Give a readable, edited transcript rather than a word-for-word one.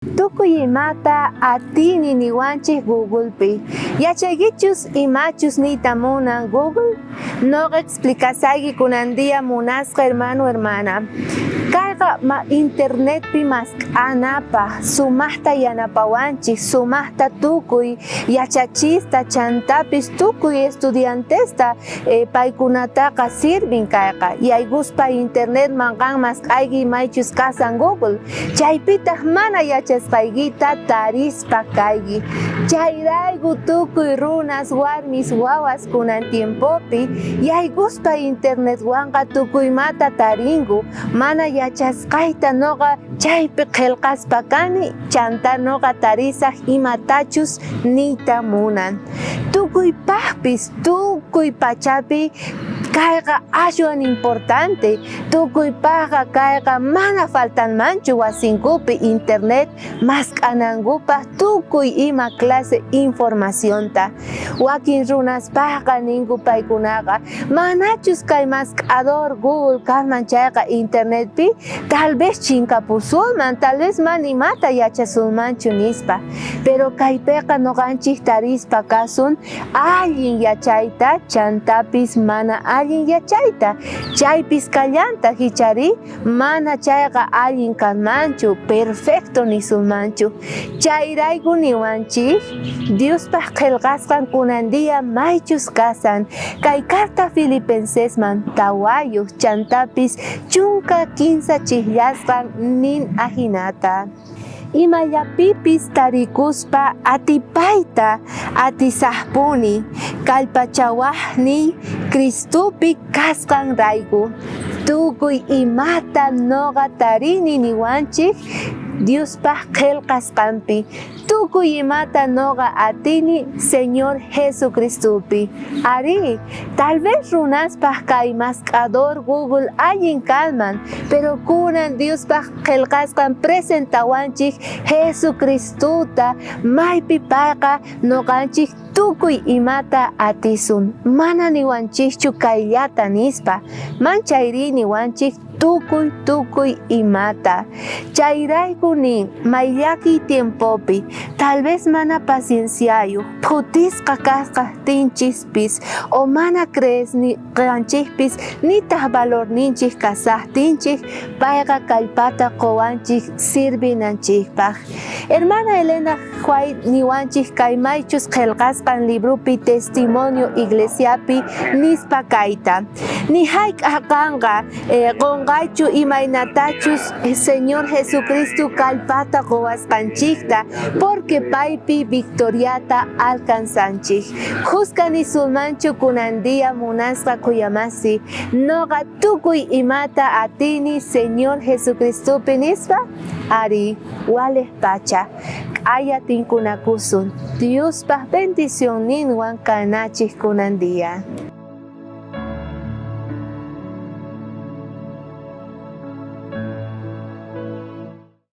Tukuy imata atini niwanchej Googlepi. Yachaykichus imachus niyta munan Google? Noqa explicasayki kunan día munasqa hermano hermana. Kayqa internetpi mask'anapaj sumajta yanapawanchej, sumajta tukuy yachachista chantapis tukuy estudiantesta paykunataqa sirvin kayqa. Yaykuspa internetman qan mask'ayki maychus kasan Google. Chaypitaj mana yachasqaykita tarispa kayki. Chayrayku tukuy runas, warmis, wawas kunan tiempopi yaykuspa internetwanqa tukuymata tarinku. Mana yachasqayta noqa chaypi qhelqaspa kani, chantá noqa tarisaj imatachus niyta munan. Tukuypajpis, tukuy pachapi kayqa aswan importante. Tukuypajqa kayqa mana faltanmanchu wasinkupi internet mask'anankupaj tukuy ima clase informacionta. Wakin runaspajqa ninku paykunaqa, manachus kay mask'ador Google kanman chayqa internetpi tal vez chinkapusunman, tal vez mana imata yachasunmanchu nispa. Pero kaypeqa noqanchej tarispa kasun allin yachayta chantapis mana allin yachayta. Chaypis kallantaj icharí mana chayqa allin kanmanchu, perfecto nisunmanchu. Chayrayku niwanchej Diospaj qhelqasqan kunan día maychus kasan kay carta Filipensesman tawayoj chantapis 13 chijllasqan nin ajinata. Imallapipis tarikuspa atipayta atisajpuni, kallpachawajniy Cristopi kasqanrayku. Tukuy imata noqa tarini niwanchej Diospaj qhelqasqanpi. Tukuy imata noqa atini Señor Jesucristopi. Arí, tal vez runaspaj kay mask'ador Google allin kanman, pero kunan Diospaj qhelqasqan presentawanchej Jesucristota, maypi payqa noqanchej tukuy imata atisun. Mana niwanchejchu kayllata nispa, manchayrí niwanchej tukuy tukuy imata. Chayrayku nin, may llakiy tiempopi, tal vez mana pacienciayoj, phutisqa kasqajtinchispis o mana creesqanchejpis nitaj valorninchej kasajtinchej, payqa kallpata qowanchej sirvinanchejpaj. Hermana Elena White niwanchej kay maychus qhelqasqan libropi Testimonio Iglesiapi nispa kayta. Ni jayk'aj qanqa qonqaychu imaynatachus Señor Jesucristo kallpata qowasqanchejta, porque paypi victoriata alcanzanchej. Khuska nisunmanchu kunan día munasqa khuyamasi, noqa tukuy imata atini Señor Jesucristopi nispa? Arí, walej pacha, k'aya tinkunakusun, Diospaj bendicionninwan kanachej kunan día.